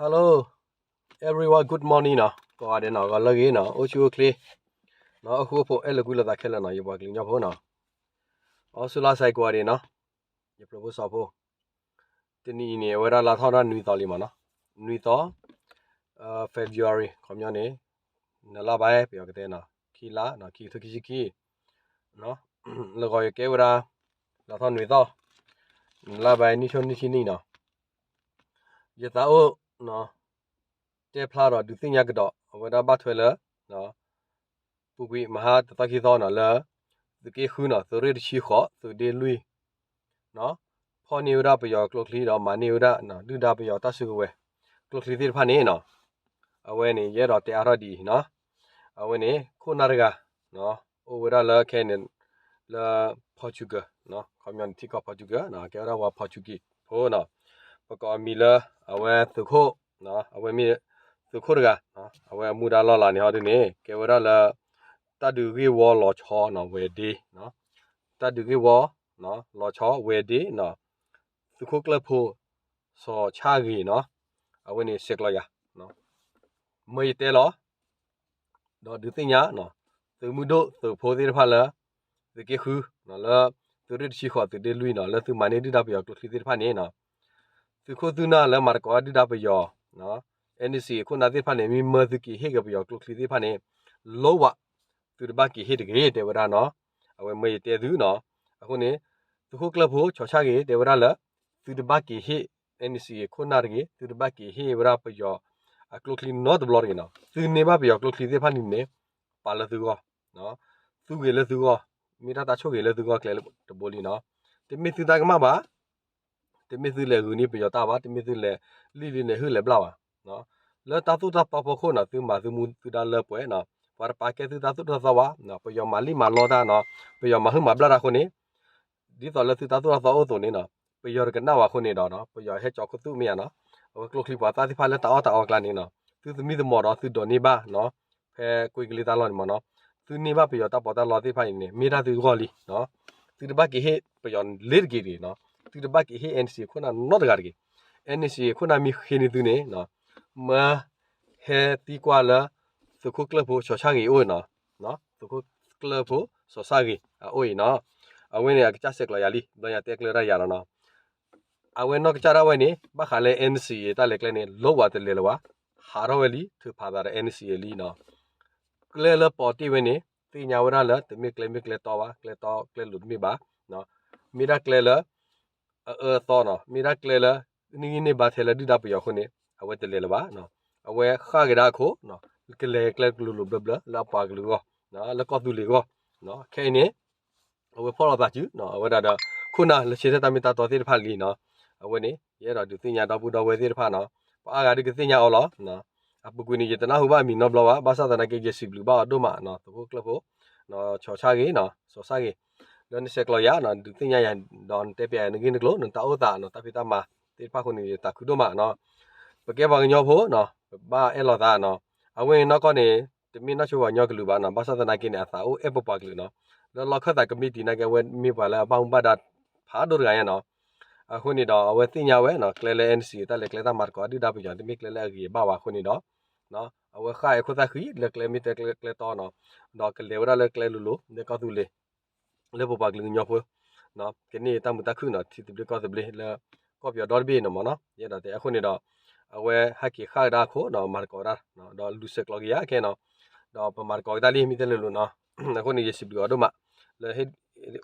Hello everyone, good morning နီၤ, ကိးဂၤဒဲးနီၤ, ဂီၤလၢအဂ့ၤနီၤ, အိၣ်ဆူၣ်အိၣ်ချ့နီၤ, အိၣ်ဃူအိၣ်ဖိး အဲၣ်လၢကွံလိာ်သးခဲလၢာ်နီၤ, ယပှၤကလုာ်ကညီဖိနီၤ, အိၣ်ဆူၣ်လၢ်ဆဲးကိးဂၤဒဲးနီၤ, ယပျိၢ်ဖိစီၤဖိ, တနံၤအံၤန့ၣ် အဝဲဒၣ်လါထီၣ်ဒၣ်နွံသီလံမးနီၤ, နွံသီ, February ခီပညီန့ၣ်, နလါဘၣ်ပယီၤကတဲနီၤ, ခံလါနီၤ, ခံကထိခံဆံခံ, လၢဂီၤယကဲဝဲဒၣ် လါထီၣ်နွံသီ, နလါဘၣ်နံၣ်ဆိနံၣ်ဆံနံၣ်နီၤ, ယသးအိၣ်နီၤ, တဲဖျါဒီးဒုးသ့ၣ်ညါကဒီး အဝဲဒၣ်ဘၣ်ထွဲလၢ ပူၤကွံာ်မဟါတသီခံသီနီၤ လၢ သုးက့ဃုနီၤ, သုးရ့ၣ်တဆံဃိး, သုးဒ့လွံၢ်နီၤ, ဖီၣ်န့ၢ်ဝဲဒၣ်ပယီၤကျိချံဒီးမၤန့ၢ်ဝဲဒၣ် ဒုၣ်ဒါပယီၤတၢ်စုကဝဲၤ ကျိချံသ့ၣ်တဖၣ်န့ၣ်နီၤ, အဝဲန့ၣ် ယအဲၣ်ဒိးတဲအါထီၣ်ဒ်အံၤနီၤ, အဝဲန့ၣ် ခိၣ်နၢ်တဂၤ အိၣ်ဝဲဒၣ်လၢခဲအံၤန့ၣ် လၢ Portugal, ခီပညီန့ၣ်ထံကီၢ် Portugal နီၤ, ကဲဝဲဒၣ်ပှၤ Portuguese ဖိနီၤ, ပကိးအမံၤလၢ အဝဲသုးခိၣ်, အဝဲမ့ၢ်သုးခိၣ်တဂၤ, အဝဲအမူဒါလီၢ်လၤန့ၣ်ဟီဒ်န့ၣ် ကဲဝဲဒၣ်လၢ တၢ်ဒုးဂ့ၢ်ဝီလီၤဆီနီၤ ဝဲၤဒ့, တၢ်ဒုးဂ့ၢ်ဝီ လီၤဆီဝဲၤဒ့နီၤ, သုးခိၣ်ကျၢၢ်ဖိ စီၤဆၣ်ဂ့ၤနီၤ, အဝဲန့ၣ်ဆဲးကျိးယၤ မၢယတဲလီၤ ဒီးဒုးသ့ၣ်ညါနီၤ, သုးမုၢ်ဒိၣ်သုးဖိသ့ၣ်တဖၣ်လၢ သုးက့ဃုနီၤ, လၢ သုးရ့ၣ်တဆံဃိး သုးဒ့လွံၢ်နီၤ, လၢသုမၤန့ၢ်ဒုၣ်ဒါပယီၤကျိချံသ့ၣ်တဖၣ်န့ၣ်နီၤ, သုးခိၣ်သုးနၢ်လၢမၤသကိးဒုၣ်ဒါပယီၤ NCA ခိၣ်နၢ်သ့ၣ်တဖၣ်န့ၣ် မ့ၢ်မၢသုက့ၤဟ့ၣ်က့ၤပယီၤကျိချံသ့ၣ်တဖၣ်န့ၣ် လိဝဲ သုတဘၣ်က့ၤဟ့ၣ်တဂ့ၤ တဲဝဲဒၣ်နီၤ, အဝဲမၢယတဲသုနီၤ, အဃိန့ၣ် သုးခိၣ်ကျၢၢ်ဖိ စီၤဆၣ်ဂ့ၤ တဲဝဲဒၣ်လၢ သုတဘၣ်က့ၤဟ့ၣ် NCA ခိၣ်နၢ်တဂ့ၤ, သုတဘၣ်က့ၤဟ့ၣ်ဝဲဒၣ်ပယီၤအကျိချံနီတဘျီတဂ့ၤနီၤ, သုန့ၢ်ဘၣ်ပယီၤကျိချံသ့ၣ်တဖၣ်န့ၣ်န့ၣ် ပာ်လၢသုဂီၢ်, သူဂ့ၤလၢသုဂီၢ်, မ့ၢ်တၢ်တၢ်ဆိၣ်ဂ့ၤလၢသုဂီၢ်ကျဲတဘိလံနီၤ, တမ့ၢ်သုတၢ်ကမၣ်ဘၣ် တမ့ၢ်သုလဲၤဂုာ်န့ၢ်ပယီၤတၢ်ဘၣ်, တမ့ၢ်သုလဲၤဟုၣ်လဲၤဘျၣ်ဘၣ်, လၢတၢ်သိၣ်တၢ်သီဖီခိၣ်နီၤ, သုမၤသုမူသုဒါလၢပှဲၤနီၤ, ပှၤတပာ်ကဲသုတၢ်သိၣ်တၢ်သီဘၣ်, ပယီၤမၤလံၣ်မၤလီတၢ်နီၤ, ပယီၤမၤဟုၣ်မၤဘျၣ်တၢ်အဃိန့ၣ် ဒ်သိးလၢသုတၢ်သိၣ်တၢ်သီအိၣ်အသိးန့ၣ်နီၤ, ပယီၤတကနၣ်ဝဲအဃိန့ၣ်ဒီး ပယီၤဟဲကၠီၤခိၣ်သူၣ်မ့ၢ်ဧါနီၤ, အဝဲကျိချံပှၤသၣ်သ့ၣ်တဖၣ်လၢတၢ်အီၣ်တၢ်အီအကျါန့ၣ်နီၤ, သုသမံသမိးဒီးသုဒိးန့ၢ်ဘၣ်နီၤ, ဖဲကွ့ကလ့တၢ်လီၢ်န့ၣ်မးနီၤ, သုန့ၢ်ဘၣ်ပယီၤတၢ်ပီးတၢ်လီသ့ၣ်တဖၣ်အံၤန့ၣ် မ့ၢ်တၢ်သုဂီၢ်လံ, သုတဘၣ်က့ၤဟ့ၣ်ပယီၤလ့ၤတက့ၤတဂ့ၤနီၤ, သုတဘၣ်က့ၤဟ့ၣ် NCA ခိၣ်နၢ်နီတဂၤတဂ့ၤ, NCA ခိၣ်နၢ်မ့ၢ်ဃ့န့ၢ်သုန့ၣ် မၢ ဟဲသံကွၢ်လၢ သုးခိၣ်ကျၢၢ်ဖိစီၤဆၣ်ဂ့ၤအအိၣ်နီၤ, သုးခိၣ်ကျၢၢ်ဖိစီၤဆၣ်ဂ့ၤအအိၣ်အံၤနီၤ, အဝဲန့ၣ်အကစၢ်ဆဲးကျိးယၤလံ ဘျီညါတဲကျၢၤတၢ်ယၤလီၤနီၤ, အဝဲနီၢ်ကစၢ်ဒၣ်ဝဲန့ၣ် ဘၣ်ဃးလၢ NCA တၢ်လဲၤကျဲန့ၣ် လိဝဲတလဲၤလၢၤဘၣ်, ဟးထီၣ်ဝဲလံ ထုးဖးသးဒီး NCA လံနီၤ, ကျဲလၢပိာ်တ့ၢ်ဝဲန့ၣ် သ့ၣ်ညါဝဲဒၣ်လၢ တမ့ၢ်ကျဲမ့ၢ်ကျဲတီဘၣ်, ကျဲတီကျဲလိၤတမ့ၢ်ဘၣ်, မ့ၢ်ဒၣ်ကျဲလၢ အအၢအသီနီၤ, မ့ၢ်ဒၣ်ကျဲလၢ နံၣ်ဂံၢ်န့ၢ်ဘါထဲလၢဒုၣ်ဒါပယီၤအဃိန့ၣ် အဝဲတလဲၤလၢၤဘၣ်, အဝဲဃၣ်ကဒါအခိၣ် ကလဲၤကျဲကလိၤလိၤဘျၢဘျၢလၢအပှၤကလုာ်အဂီၢ်, လၢကီၢ်သူလ့ၤအဂီၢ်, ခဲအံၤန့ၣ် အဝဲဖီၣ်လိာ်သးစု အဝဲဒၣ်ဒီး ခိၣ်နၢ်လၢဆၢထၢၣ်တၢ်မ့ၢ်တၢ်တီသ့ၣ်တဖၣ်လံနီၤ, အဝဲန့ၣ် ယအဲၣ်ဒိးဒုးသ့ၣ်ညါဒီပုၢ်ဒီဝဲၢ်သ့ၣ်တဖၣ်နီၤ, ပှၤအါဂၤဒုးကသ့ၣ်ညါအီၤလီၤ, အပူၤကွံာ်န့ၣ် ယတနၢ်ဟူဘၣ်အမံၤနီတဘျီဘၣ်, ဘၣ်ဆၣ်သနာ်က့ ယစံးဘျုးဘၣ်အီၤဒိၣ်မး, သုးခိၣ်ကျၢၢ်ဖိ စီၤဆၣ်ဂ့ၤ, စီၤဆၣ်ဂ့ၤ, လၢနဆဲးကျိးယၤ ဒုးသ့ၣ်ညါယၤ ဒီးနတဲပျးယၤနဂ့ၢ်နကျိၤ နတၢ်အိၣ်သး တၢ်ဖံးတၢ်မၤသ့ၣ်တဖၣ်အဃိန့ၣ် ယသးခုဒိၣ်မးနီၤ, ပကဲပှၤကညီဖိနီၤ, ပဘၣ်အဲၣ်လီၤသးနီၤ, အဝဲန့ၣ်နီၢ်ကီၢ်န့ၣ် တမ့ၢ်နီၢ်ဆိပှၤကညီကလုာ်ဘၣ်နီၤ, ဘၣ်ဆၣ်သနာ်က့န့ၣ် အသးအိၣ်အဲၣ်ပပှၤကလုာ်နီၤ, လၢလီၢ်ခၢၣ်သးကမံးတံာ်နာ်က့ အဝဲမ့ၢ်ပှၤလၢအဘၣ်မူဘၣ်ဒါဖးဒိၣ်တဂၤညါနီၤ, အဃိန့ၣ်ဒီး အဝဲသ့ၣ်ညါဝဲနီၤ, ကျဲလၢ NCA တၢ်လဲၤကျဲတၢ်မၤသကိးဒုၣ်ဒါပယီၤ တမ့ၢ်ကျဲလၢအဂ့ၤအဘၣ်ဝဲအဃိန့ၣ်ဒီး အဝဲဃၣ်အဲၤခိၣ်သၣ်ဃံ လၢကျဲမ့ၢ်တဲကျဲတီနီၤ, ဒီးကလဲၤဝဲဒၣ်လၢကျဲလိၤလိၤ လၢကီၢ်သူလ့ၤ လၢပပှၤကလုာ်ကညီဖိ ကန့ၢ်တၢ်မုာ်တၢ်ခုၣ်နီၤ, ထံသဘျ့ကီၢ်သဘျ့လၢ ကီၢ်ပယီၤဒီတဘ့ၣ်န့ၣ်မးနီၤ, ယအဲၣ်ဒိးတဲအဃိန့ၣ်ဒီး အဝဲဟဲက့ၤဃၣ်ကဒါအခိၣ်နီၤ, မၤသကိးတၢ် ဒီးလူၤဆဲးကျိးက့ၤယၤခဲနီၤ, ဒီးပမၤသကိးကဒါလံ မ့ၢ်တဲလိၤလိၤနီၤ, အဃိန့ၣ် ယစံးဘျုးအီၤဒိၣ်မး လၢ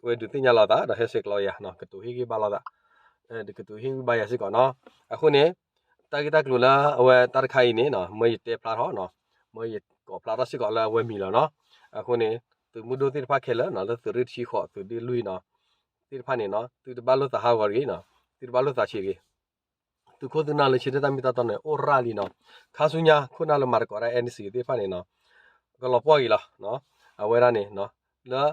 ဝဲဒုးသ့ၣ်ညါလီၤသး ဒီးဟဲဆဲးကျိးယၤ ကတိၤဟ့ၣ်ဂံၢ်ဘါလိာ်သး ကတိၤဟ့ၣ်ဂံၢ်ဘါယၤစ့ၢ်ကီးနီၤ, အဃိန့ၣ် တၢ်ဂ့ၢ်တၢ်ကျိၤလၢအဝဲတၢ်တခါအံၤန့ၣ်နီၤ, မၢယတဲဖျါထီၣ်နီၤ, မၢယကိးဖျါထီၣ်စ့ၢ်ကီးလၢအဝဲမံၤလီၤနီၤ, အဃိန့ၣ် သုးမုၢ်ဒိၣ်သ့ၣ်တဖၣ်ခဲလၢာ်နီၤ, လၢသုးရ့ၣ်တဆံဃိး သုးဒ့လွံၢ်နီၤ, သ့ၣ်တဖၣ်န့ၣ်နီၤ, သုတဘၣ်လိာ်သးဟးဂီၤတဂ့ၤနီၤ, သုတဘၣ်လိာ်သးဆံးတဂ့ၤ သုးခိၣ်သုးနၢ်လၢဆၢထၢၣ်တၢ်မ့ၢ်တၢ်တီန့ၣ် အိၣ်ရၣ်လံနီၤ, ခါဆူညါ ခိၣ်နၢ်လၢမၤသကိးတၢ် NCA သ့ၣ်တဖၣ်န့ၣ်နီၤ, ကလီၤပှီၢ်က့ၤလီၤ, အဝဲဒၣ်န့ၣ် လၢ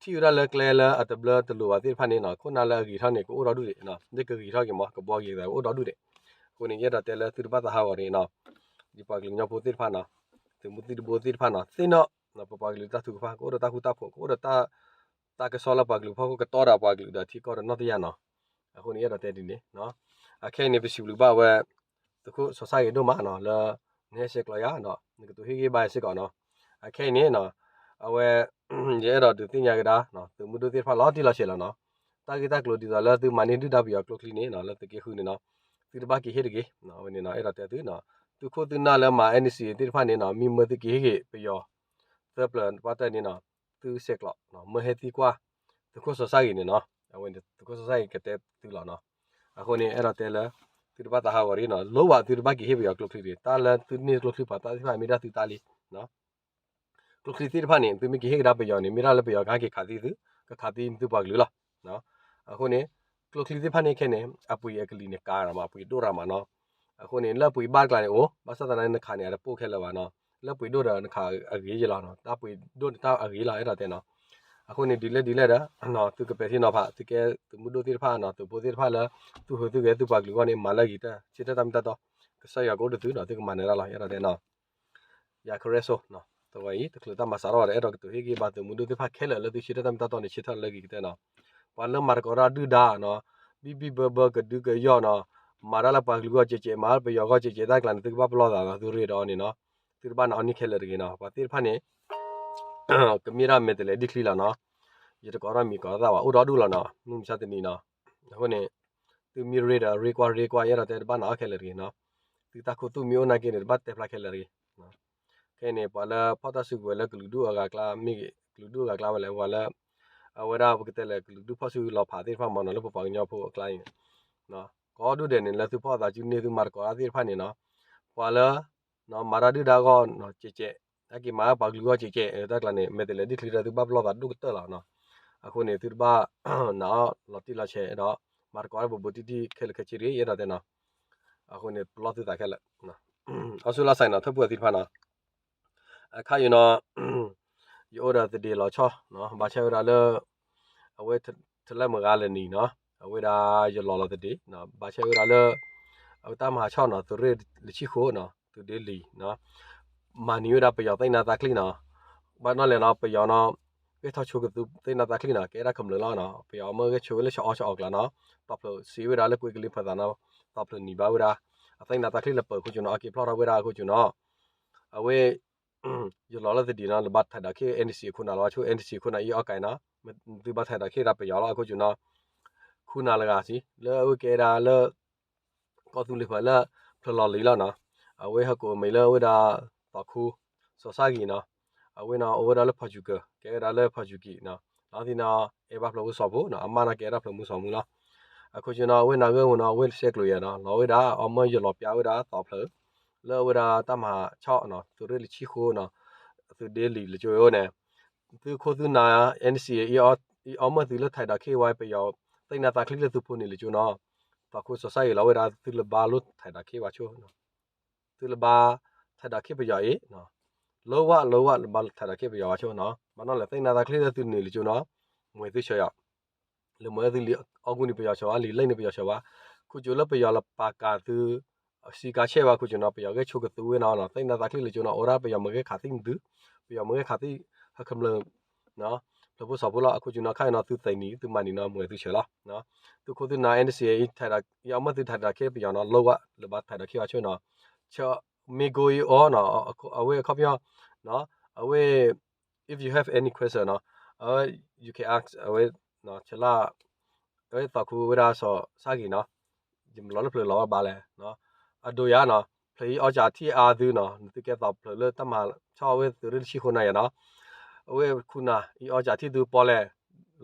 ထံၣ်ဝဲဒၣ်လၢကျဲလၢအတဘျၢတလိၤဘၣ်သ့ၣ်တဖၣ်န့ၣ်နီၤ, ခိၣ်နၢ်လၢအဂ့ၤထီၣ်န့ၣ် ကအိၣ်ဒီဒူၣ်ဒံး, လၢကဂ့ၤထီၣ်က့ၤမး ကဘှီက့ၤသးကအိၣ်ဒီဒူၣ်ဒံး, အဃိန့ၣ် ယအဲၣ်ဒိးတဲလၢသုတဘၣ်သးဟးဂီၤတဂ့ၤနီၤ, ယပှၤကလုာ်ကညီဖိသ့ၣ်တဖၣ်နီၤ, သုးမုၢ်သံၣ်တဘိသ့ၣ်တဖၣ်နီၤ, သ့ၣ်နီၣ် ပပှၤကလုာ်တၢ်ထုကဖၣ် ကအိၣ်ဒီးတၢ်ဃူတၢ်ဖိး ကအိၣ်ဒီး တၢ်ကစီၣ်လၢပှၤကလုာ်ဖီခိၣ် ကတီဒီးပှၤကလုာ်ဒီးထံကီၢ်ဒီးနီၢ်တယၢ်နီၤ, အဃိန့ၣ် ယအဲၣ်ဒိးတဲဒ်န့ၣ်, အခဲအံၤန့ၣ် ပစံးဘျုးဘၣ်ဝဲ သုးခိၣ်စီၤဆၣ်ဂ့ၤဒိၣ်မးနီၤ လၢ နဟဲဆဲးကျိးယၤနီၤ နကတိၤဟ့ၣ်ဂံၢ်ဘါယၤစ့ၢ်ကီးနီၤ. အခဲအံၤန့ၣ်နီၤ အဝဲ ယအဲၣ်ဒိးဒုးသ့ၣ်ညါကဒါ သုးမုၢ်ဒိၣ်သ့ၣ်တဖၣ်လီၤတံၢ်လီၤဆဲးလီၤနီၤ. တၢ်ဂ့ၢ်တၢ်ကျိၤဒ်သိးလၢသုမၤန့ၢ်ဒုၣ်ဒါပယီၤကျိချံန့ၣ်နီၤ လၢသုးက့ဃုန့ၣ်နီၤ သုတဘၣ်က့ၤဟ့ၣ်တဂ့ၤ. အဝဲန့ၣ်နီၤ အဲၣ်ဒိးတဲသုနီၤ သုးခိၣ်သုးနၢ်လၢမၤ N C A သ့ၣ်တဖၣ်န့ၣ်နီၤ မ့ၢ်မၢသုက့ၤဟ့ၣ်ဂ့ၤပယီၤ သၢပျၢၤပှၢ်တၢၢ်န့ၣ်နီၤ သုဆဲးကျိး မၢဟဲသံကွၢ် သုးခိၣ်စီၤဆၣ်ဂ့ၤန့ၣ်နီၤ. အဝဲန့ၣ်သုးခိၣ်စီၤဆၣ်ဂ့ၤကတဲသုလီၤနီၤ. အဃိန့ၣ် အဲၣ်ဒိးတဲလၢ သုတဘၣ်သးဟးဂီၤရံနီၤ လိၣ်ဘၣ်သုတဘၣ်က့ၤဟ့ၣ်ပယီၤကျိချံတဂ့ၤ. တၢ်လၢသုန့ၢ်ကျိချံပှၤတၢ်သ့ၣ်တဖၣ်မ့ၢ်ဒၣ်သုတၢ်လံ ကျိချံသ့ၣ်တဖၣ်န့ၣ် သုမ့ၢ်က့ၤဟ့ၣ်ကဒါပယီၤန့ၣ် မ့ၢ်ဒၣ်လၢပယီၤကဟဲက့ၤခးသံသု ကခးသံသုပှၤကလုာ်လီၤ. အဃိန့ၣ် ကျိချံသ့ၣ်တဖၣ်န့ၣ်ခဲန့ၣ် အပှ့ၤအကလံၤန့ၣ်ကါရၤမး အပှ့ၤဒိၣ်ရၤမးနီၤ. အဃိန့ၣ် လၢပှ့ၤဘၣ်တကျါန့ၣ်အိၣ် ဘၣ်ဆၣ်သနာ်က့နခးန့ၣ် အတပိၢ်ခဲလၢာ်ဘၣ်နီၤ. လၢပှ့ၤဒိၣ်ဒီးနခးအဂ့ၤယလီၤနီၤ. တၢ်ပှ့ၤဒိၣ်န့ၣ်တၢ်အဂ့ၤလီၤ အဲၣ်ဒိးတဲနီၤ. အဃိန့ၣ် ဒ်လဲၣ်ဒ်လဲၣ်ဒီး သုကပဲာ်ထံနီၤဖး သုကဲသုးမုၢ်ဒိၣ်သ့ၣ်တဖၣ်နီၤ သုးဖိသ့ၣ်တဖၣ်လၢ သူၣ်ဟၢသုဂဲၤသုပှၤကလုာ်အဂီၢ်န့ၣ် မၤလၢအဂ့ၤကတၢၢ် ဆၢထၢၣ်တၢ်မ့ၢ်တၢ်တီ ကစၢ်ယွၤကအိၣ်ဒီးသုနီၤ သုကမၤနၢၤတၢ်လီၤ အဲၣ်ဒိးတဲနီၤ. ယၤခရၢၣ်စိ တဝဲအံၤ တချုးတၢ်မၤစးထီၣ်ဘၣ်ဒီး အဲၣ်ဒိးကတိၤဟ့ၣ်ဂံၢ်ဘါသုးမုၢ်ဒိၣ်သ့ၣ်တဖၣ်ခဲလၢာ်လၢသုဆၢထၢၣ်တၢ်မ့ၢ်တၢ်တီန့ၣ် ဆၢထၢၣ်လၢအဂ့ၤကတၢၢ်နီၤ. ပှၤလၢမၤသကိးတၢ်ဒုၣ်ဒါနီၤ ဘံၣ်ဘံၣ်ဘၢဘၢကဒုကယီၢ်နီၤ မၤတၢ်လၢပှၤကလုာ်ဂီၢ်ကဲးကဲး မၤလၢပယီၤဂီၢ်ကဲးကဲး တၢ်ကျါန့ၣ် သုကဘၣ်ပလီၢ်သးနီၤ သုရ့ဒီးအီၤန့ၣ်နီၤ သုတဘၣ်နာ်အီၤန့ၣ်ခဲလၢာ်တဂ့ၤနီၤ. ပှၤသ့ၣ်တဖၣ်န့ၣ် ကမ့ၢ်ဒၣ်မဲာ်တဲးလဲးဒ်ချံလီၤနီၤ. ယတကိးထီၣ်မံၤကိးထီၣ်သၣ်ဘၣ် အိၣ်ဒီဒူၣ်လီၤနီၤ မုၢ်မဆါတနံၤနီၤ. အဃိန့ၣ် သုမ့ၢ်ရ့ဒီးရ့ကွၢ်ရ့ကွၢ် ယအဲၣ်ဒိးတဲတဘၣ်နာ်အီၤခဲလၢာ်တဂ့ၤနီၤ. သုတၢ်ခိၣ်သူၣ်မ့ၢ်အိၣ်နာ်က့န့ၣ် တဘၣ်တဲဖျါခဲလၢာ်တဂ့ၤ. ခဲအံၤန့ၣ် ပှၤလၢဖီၣ်တၢ်စုကဝဲၤလၢကလုာ်ဒူၣ်အဂၤကျါ မ့ၢ်ဂ့ၤ ကလုာ်ဒူၣ်အဂၤကျါဝဲလဲၣ် ပှၤလၢ အဝဲဒၣ်ပကတဲလဲၣ်ကလုာ်ဒူၣ်ဖီၣ်စုလီၤဖးသ့ၣ်တဖၣ်မ့ၢ်နီၤ လၢပပှၤကညီဖိအကျါအံၤ ကိးဒူၣ်ဒဲးန့ၣ် လၢသုဖီၣ်သးစုန့ၢ်သုမၤသကိးတၢ်သ့ၣ်တဖၣ်န့ၣ်နီၤ ပှၤလၢ မၤတၢ်ဒုၣ်ဒါအဂီၢ်နီၤ ကဲးကဲး ဟဲက့ၤမၤပှၤကလုာ်ဂီၢ်ကဲးကဲး တၢ်ကျါန့ၣ် မဲာ်တဲးလဲးဒ်ချံဒီးသုဘၣ်ပလီၢ်သးဒိၣ်ကတၢၢ်လီၤနီၤ. အဃိန့ၣ် သုတဘၣ်နာ်အီၤလီၤတံၢ်လီၤဆဲးဒီး မၤသကိးတၢ်ဘူးဘူးတံၢ်တံၢ်ခဲလၢာ်ခဲဆ့တဂ့ၤ ယအဲၣ်ဒိးတဲနီၤ. အဃိန့ၣ် ပလီၢ်သုသးခဲလၢာ် အီစူလါစဲနီၤ ထၢၣ်ပူၣ်သ့ၣ်တဖၣ်နီၤ အခါယံၤနီၤ ယအိၣ်ဒီးသဒ့ၤလီၤဆီနီၤ ဘၣ်ဆၣ်ဝဲဒၣ်လၢ အဝဲ ထလၢမုၢ်ဂၤလၢနံၤနီၤ အဝဲဒၣ်ယလီၤလီၤသဒ့ၤ ဘၣ်ဆၣ်ဝဲဒၣ်လၢ အဝဲတၢ်မၤဆီၣ်နီၤ သုးရ့ၣ်လၢဆံဃိနီၤ သုးဒ့လံၤနီၤ မၤနံၤဝဲဒၣ်ပယီၤသ့ၣ်နါသးချံနီၤ ဘၣ်နီၢ်လဲၣ်နီၤ ပယီၤနီၤ ဂဲၤထီၣ်ဆိကသုးသ့ၣ်နါသးချံနီၤ ကဲဒၣ်ကမျၢၢ်လီၤနီၤ ပယီၤမ့ၢ်ဂဲၤဆိဝဲလၢဆၢအီၣ်ဆၢအီၣ်ကျါနီၤ တီၢ်ဖျၢၣ်စံးဝဲဒၣ်လၢကွ့ကလံၤဖၢသးနီၤ တီၢ်ဖျၢၣ်နံၤဘၣ်ဝဲဒၣ် အသ့ၣ်နါသးချံလၢပၢၤအခိၣ်ကၠူနီၤ အက့ၤဖျီၣ်ထီၣ်ဝဲဒၣ်အခိၣ်ကၠူနီၤ အဝဲ ယလီၤလၢသဒံးနီၤ လၢဘၣ်ထံးဒီးခ့ၣ် N C ခိၣ်နၢ်လီၤဝဲဆိ N C ခိၣ်နၢ်အံၤအီၣ်ကဲနီၤ သုဘၣ်ထံးဒီးခ့ၣ်ဒီးပယီၤလီၤအခိၣ်ကၠူနီၤ ခိၣ်နၢ်လၢဂၤစံး လၢအဝဲကဲဒၣ်လၢ ကီၢ်သူလ့ၤဖၢးလၢ ဖျၢၣ်လီၤလံၤလီၤနီၤ အဝဲဟီၣ်ခိၣ်အမံၤလၢအဝဲဒၣ် သီးခူ စီၤဆၣ်ဂံၤနီၤ အဝဲနီၤ အိၣ်ဝဲဒၣ်လၢဖီၣ်စူၤကၢၤ ကဲဝဲဒၣ်လၢဖီၣ်စူၤကံးနီၤ လီၤသံနီၤ အဲၣ်ဘၣ်ဖျၢၣ်ဖိစီၤဖိနီၤ အမါနီၤကဲဒၣ်ဖျၢၣ်မူစီၤမူလီၤ အခိၣ်ကၠူနီၤ အဝဲနၢ်ဂ့ၢ်ဝဲနီၤ အဝဲဆဲးကျိးယၤနီၤ လီၤဝဲဒၣ် အီၤမၢယလီၤပျါဝဲဒၣ်သီးဖျၢၣ် လၢအဝဲဒၣ်တၢ်မၤဆီၣ်နီၤ သုးရ့ၣ်လၢဆံဃိနီၤ သုးဒ့လံၤလၢကၠိအံၤန့ၣ် သုးခိၣ်သုးနၢ် N C A အီၣ်မၢသုးလၢထံးဒီးခ့ၣ်ဝဲပယီၤ သ့ၣ်နါသးချံလၢသုးဖိန့ၣ်လၢကၠိနီၤ သီးခူစီၤဆၣ်ဂံၤလီၤဝဲဒၣ်သုးလၢဘါလိၢ်ထံးဒီးခ့ၣ်ဝဲဆိ သုးလၢဘါ ထံးဒီးခ့ၣ်ပယီၤအံၤ လၢဝဲလၢဝဲလၢဘါထံးဒီးခ့ၣ်ပယီၤဝဲဆိနီၤ ဘၣ်နီၢ်လဲၣ်သ့ၣ်နါသးချံလၢသုးန့ၣ်လၢကၠိနီၤ မွဲသုဆၢယီၤ လၢမွဲသုလံၤအီၣ်ကူန့ၣ်ပယီၤဆၢဘၣ် လံာ်လဲၢ်န့ၣ်ပယီၤဆၢဘၣ် ခိၣ်ကၠူလၢပယီၤလၢပာ်ကၤသု စံကါဆဲးဘၣ်ခိၣ်ကၠူနီၤ ပယီၤဂဲၤဆိကသုဝဲနီၤ သ့ၣ်နါသးချံလၢကၠိနီၤ အိၣ်ဒၣ်ပယီၤမ့ၢ်ဂဲၤခးသံသု ပယီၤမ့ၢ်ဂဲၤခးသံ ဟဲခမျၢၣ် ဖျၢၣ်ဖိစီၤဖိလီၤ အခိၣ်ကၠူနီၤ ခါအံၤနီၤ သုသ့ၣ်နံၤ သုမၤနံၤနီၤ မွဲသုဆၢလီၤ သုးခိၣ်သုးနၢ် N C A အံၤ အီၣ်မၢသုးထံးဒီးခ့ၣ်ပယီၤနီၤ လၢဝဲလၢဘါထံးဒီးခ့ၣ်ဝဲဆိနီၤ ဆၢမ့ၢ်ကိအီၤနီၤ အဝဲအခီပညီ အဝဲ if you have any question နီၤ အဝဲ you can ask အဝဲ ဆၢလၢ အဝဲသီးခူဝဲဒၣ်စီၤဆၣ်ဂံၤနီၤ ယမၤလီၤလၢဖျၢၣ်လီၤဝဲဘါလဲၣ် အဒိယၤနီၤ ဖျၢၣ်အံၤအီၣ်ကၠးထံၣ်အါသုနီၤ နသုကဲသီးဖျၢၣ်လၢတၢ်မၤဆီၣ်ဝဲသုးရ့ၣ်တဆံဃိးနၢ်ယၤနီၤ အဝဲခိၣ်နၢ်အံၤအီၣ်ကၠးထံၣ်သုပီလဲၣ်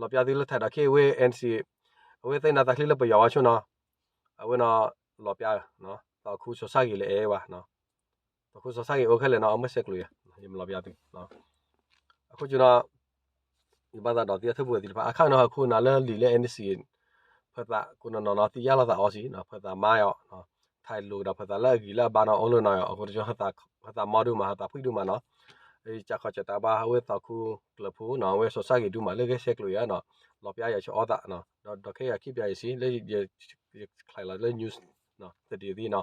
လီၤပျါသုလၢထံးဒီးခ့ၣ်ဝဲ N C A အဝဲသ့ၣ်နါသးချံလၢပယီၤဝဲဆိနီၤ အဝဲနီၤ လီၤပျါ သီးခူစီၤဆၣ်ဂံၤလၢအဲၣ်ဝဲ သီးခူစီၤဆၣ်ဂံၤအိၣ်ခဲလၢာ်နီၤ အမ့ၢ်ဆဲးကျိးယၤ ယမၤလီၤပျါသု အခိၣ်ကၠူနီၤ ယဘၣ်သးဒီးသံအထၢၣ်ပူၤသ့ၣ်တဖၣ် အခါနီၤ အခိၣ်နၢ်လၢလံာ်လၢ N C A ဖၢသးကိးနီၤနီၤနီၤ သံယါလီၤသးအီၤစံး ဖၢသးမါအီၤ ထံးလိာ်ကဒီးဖၢသးလၢအဂံၢ်လၢအဘါနီၤ အိၣ်လၢနီၤ အဃိတကီ ဟၢသးမါဒူၣ်မး ဟၢသးဖှံဒူၣ်မးနီၤ ကးခီကးတၢ်ဘၣ် အဝဲသီးခူကျၢၤဖိနီၤ အဝဲစီၤဆၣ်ဂံၤဒူၣ်မး လၢဂဲၤဆဲးကျိးယၤနီၤ လီၤပျါယၤဆၢအီၣ်သးနီၤ ဒီးခဲအံၤယခံပျါယၤစံး လၢယ ချဲးလီၤလၢ news သဒံးသံနီၤ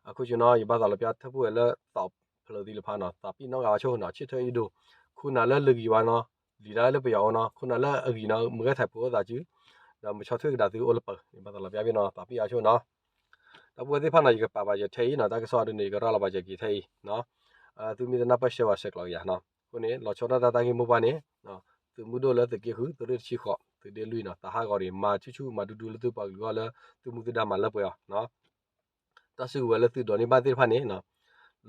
အခိၣ်ကၠူနီၤ ယဘၣ်သးလီၤပျါထၢၣ်ပူၤဝဲလၢသီးဖျၢၣ်သ့ၣ်တဖၣ်နီၤ သးပ့ၤနီၣ်ဂၤဝဲဆိနီၤ ဆၢထၢၣ်အံၤဒိၣ် ခိၣ်နၢ်လၢလၢဂံၢ်ဝဲနီၤ လံာ်ဒၣ်လၢပယီၤအိၣ်နီၤ ခိၣ်နၢ်လၢအဂံၢ်နီၤ မ့ၢ်ဂဲၤထံးဖိအိၣ်သးစု ဒီးမုၢ်ဆီၣ်ထွဲကဒါသုအိၣ်လၢပၢၤ ယဘၣ်သးလီၤပျါဘ့ၣ်နီၤ သးပ့ၤအါဆိနီၤ ဒီပုၢ်ဝဲၢ်သ့ၣ်တဖၣ်နီၤ ယကပာ်ပာ်ယၤထဲအံၤနီၤ တၢ်ကစီၣ်ဒ်န့ၣ် ယကရၤလီၤပာ်ယၤက့ၤထဲအံၤ, သုမ့ၢ်တနၢ်ပၢၢ်ဆှၢဝဲဆဲးကျိးကယၤနီၤ. အဃိန့ၣ် လီၤဆီဒၣ်တၢ်တၢ်ဂ့ၢ်မိၢ်ပှၢ်န့ၣ် သုးမုၢ်ဒိၣ်လၢသုးက့ဃု သုးရ့ၣ်တဆံဃိး သုးဒ့လွံၢ်နီၤ သးဟးဂီၤတဂ့ၤ မၤဆူၣ်ဆူၣ်မၤဒူဒူလၢသုပှၤကလုာ်အဂီၢ်လၢ သုးမုၢ်သုးဒါမၤလၢပှဲၤအီၤ တၢ်စုကဝဲၤလၢသုဒိးန့ၢ်ဘၣ်သ့ၣ်တဖၣ်န့ၣ်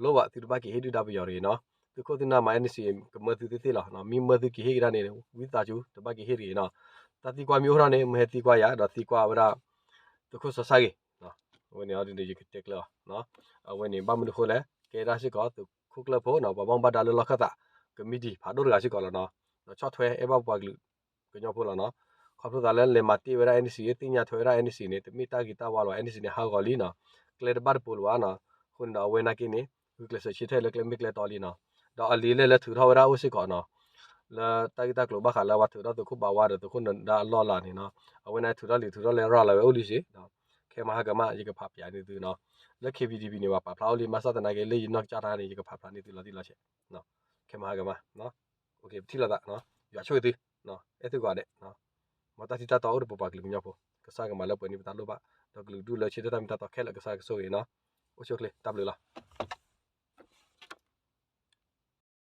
လိၣ်ဘၣ်သုတဘၣ်က့ၤဟ့ၣ်ဒုၣ်ဒါပယီၤတဂ့ၤနီၤ. သုးခိၣ်သုးနၢ်မၤ NCA ကမၢသုသ့ၣ်သ့ၣ်လီၤ. မ့ၢ်မၢသုက့ၤဟ့ၣ်ကဒါန့ၣ် ဝံသးစူၤ တဘၣ်က့ၤဟ့ၣ်တဂ့ၤနီၤ. တၢ်သံကွၢ်မ့ၢ်အိၣ်ထီၣ်န့ၣ် မ့ၢ်ဟဲသံကွၢ်ယၤ ဒီးသံကွၢ်ဝဲဒၣ် သုးခိၣ်စီၤဆၣ်ဂ့ၤ အဝဲန့ၣ်ဒ်န့ၣ် ယကတဲကျၢၤအီၤ. အဝဲန့ၣ် ဘၣ်မနုၤအဃိလဲၣ် ကဲဒၣ်စ့ၢ်ကီး သုးခိၣ်ကျၢၢ်ဖိနီၤ ပှၤဘၣ်မူဘၣ်ဒါလၢလီၢ်ခၢၣ်သး ကမံးတံာ်ဖးဒိၣ်တဂၤစ့ၢ်ကီးလီၤနီၤ. ဒီးဆီၣ်ထွဲအဲၣ်ဘၣ်ပှၤကလုာ်ကညီဖိလီၤနီၤ. ခီဖျိသးလၢလဲၤမၤတ့ၢ်ဝဲဒၣ် NCA သ့ၣ်ညါထွဲဝဲဒၣ် NCA န့ၣ် တမ့ၢ်တၢ်ဂ့ၤတၢ်ဝါလၢၤဘၣ် NCA န့ၣ် ဟးဂီၤလံနီၤ. ကျဲတဘၣ်တပိၤလၢၤဘၣ်နီၤ. အဃိန့ၣ်ဒီး အဝဲနာ်က့န့ၣ် ဂုာ်ကျဲးစၢးဆၢထၢၣ်လၢကျဲမ့ၢ်ကျဲတီလံနီၤ. ဒီးအလံာ်လဲၢ်လၢထုးထီၣ်ဝဲဒၣ်အိၣ်စ့ၢ်ကီးနီၤ လၢတၢ်ဂ့ၢ်တၢ်ကျိၤဘၣ်ဃးလၢအဝဲထုးထီၣ်သုးခိၣ်ဘးဝါဒီးသုးခိၣ်နၢၤဒါအလီၢ်အလၤန့ၣ်နီၤ. အဝဲန့ၣ်ထုးထီၣ်လံာ်ထုးထီၣ်လဲၢ်ရၤလီၤဝဲအိၣ်လံစ့ၢ်. ခဲမဟါကမၣ် ယကဖးဖျါန့ၢ်သုနီၤ. လၢ KBDB န့ၣ် ပှၤပာ်ဖျါအိၣ်လံ မၤစၢ်သနာ်က့ လၢယနီၢ်ကစၢ်တၢ်န့ၣ် ယကဖးဖျါန့ၢ်သုလီၤတံၢ်လီၤဆဲး. ခဲမဟါကမၣ် ပထံၣ်လိာ်သး ယွၤဆိၣ်ဂ့ၤသု အဲၣ်သုဂီၤဒဲး မ်တၢ်ထံၣ်တၢ်တီအိၣ်ဒီးပပှၤကလုာ်ကညီဖိ ကစၢ်ကမၤလၢပှဲၤန့ၢ်ပတၢ်လိၣ်ဘၣ် ဒီးကလုာ်ဒူၣ်လၢဆၢထၢၣ်တၢ်မ့ၢ်တၢ်တီခဲလၢာ် ကစၢ်ကဆိၣ်ဂ့ၤနီၤ. အိၣ်ဆူၣ်အိၣ်ချ့ တၢ်ဘျုးလီၤ.